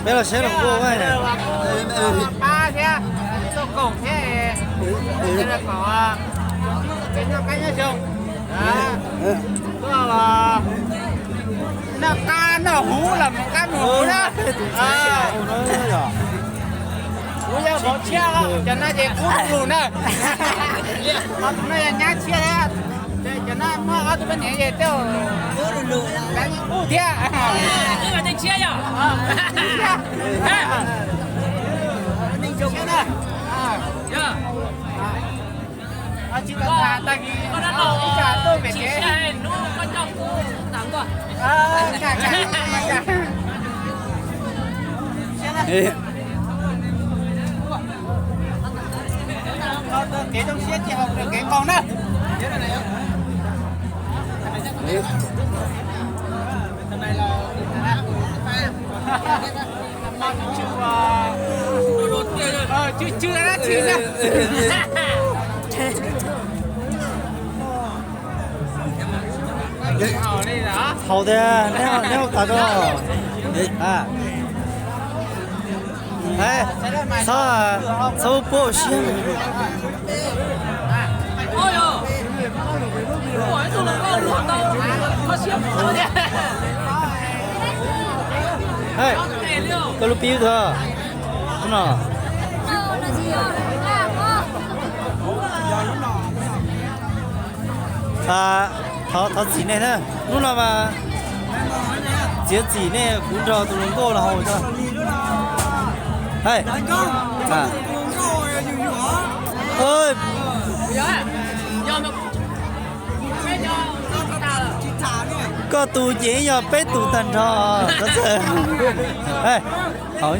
Peb los saib los kuj pab thiab, tuaj koom thiab, kom noj qab nyob zoo, tuaj noj qab noj huv los mus qab mus huv na. Kuv yog vauv tshiab, cov no ces kub lug na. Ho tus no yog nyab tshiab thiab. Cov no muaj ob tug poj niam ces tej zaum kuj thiab. Tsis tau tham tag kis ib tsam tuaj pem tsev. Kev zoo siab tsis haum kev nqaus na. Tsw tsw dab tsi na. Haus tiag, neb haus tas rau. Txhob, txhob puab siab. Koj lub pib tus no. Thov, thov txim nej na. Hnub no mas txiav txim nej, kuv nrog tus hluas nkauj los haus tso. Koj tus ces yog peb tus tag nrho. Haus.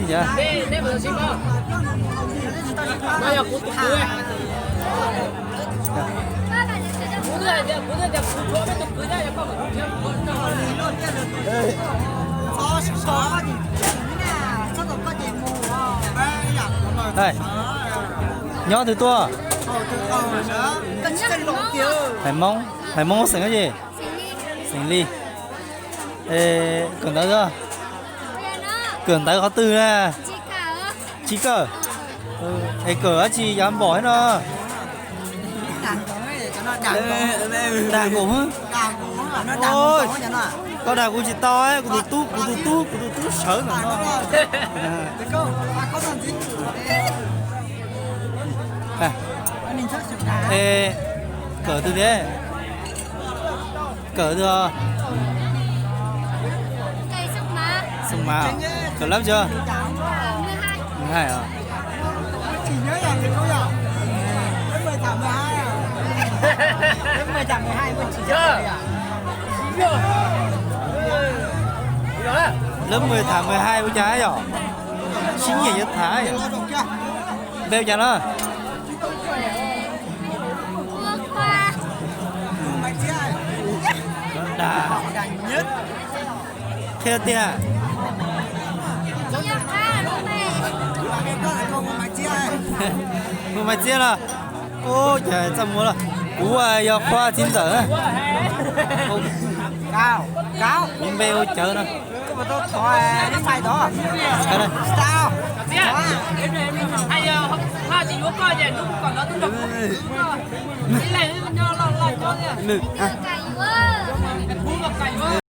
Nyob twg tuaj? Hais Hmoob, hais Hmoob xeem dab tsi? Xeem Lis. Kawm ntawv, kawm ntawv qhov twg na? Tsis kawm. Es kawm dab tsi yav npom thiab no? Dag nkaus. Koj dag kuv tsis tau, kuv tus tub, kuv tus tub, kuv tus tub sawv ntawm no. Kawm twg ne? Kawm twg os? Xoo Mav, kawm lab tsi? Mười hai os. Lớp mười thả mười hai ua cas yom? Sib nyiam yuav thả yom? Npe ua cas no? Dag. Qhia tiag. Mus Maiv Txiab los? Ub, cas txaj muag los. Kuv yog Qhua txiv ntxawm. Kuv npe hu Cawv no.